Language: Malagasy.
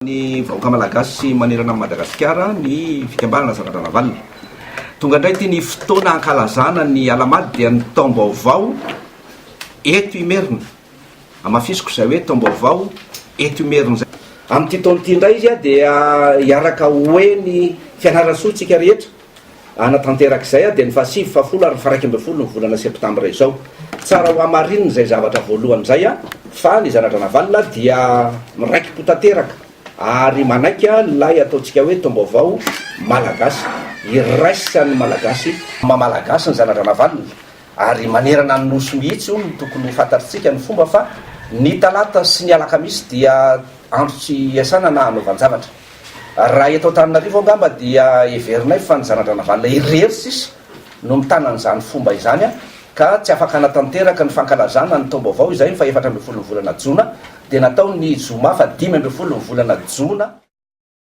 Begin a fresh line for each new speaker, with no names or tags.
Ny vahoaka malagasy manerana an'i Madagasikara ny fikambanana Zanadranavalona. Tonga indray ity ny fotoana hankalazana ny Alahamady dia ny taom-baovao eto Imerina. Hamafisiko izay hoe taom-baovao eto Imerina izay. Amin'ity taona ity indray izy dia hiaraka ho eny Fianarantsoa isika rehetra. Hanatanteraka izay dia ny fahasivy, fahafolo ary ny faha-iraika ambin'ny folo ny volana septambra izao. Tsara ho hamarinina izay zavatra voalohany izay fa ny zana-dRanavalona dia miraiki-po tanteraka ary manaiky ilay ataontsika hoe taom-baovao malagasy, iraisan'ny Malagasy. Maha Malagasy ny zana-dRanavalona ary manerana ny Nosy mihitsy hono no tokony ho fantatritsika ny fomba fa ny talata sy ny alakamisy dia andro tsy iasana na hanaovan-javatra. Raha eto Antananarivo angamba dia heverinay fa ny zana-dRanavalona irery sisa no mitana an'izany fomba izany ka tsy afaka hanatanteraka ny fankalazana ny taom-baovao izay ny faha-14 ny volana jona dia natao ny zoma faha 15 ny volana jona.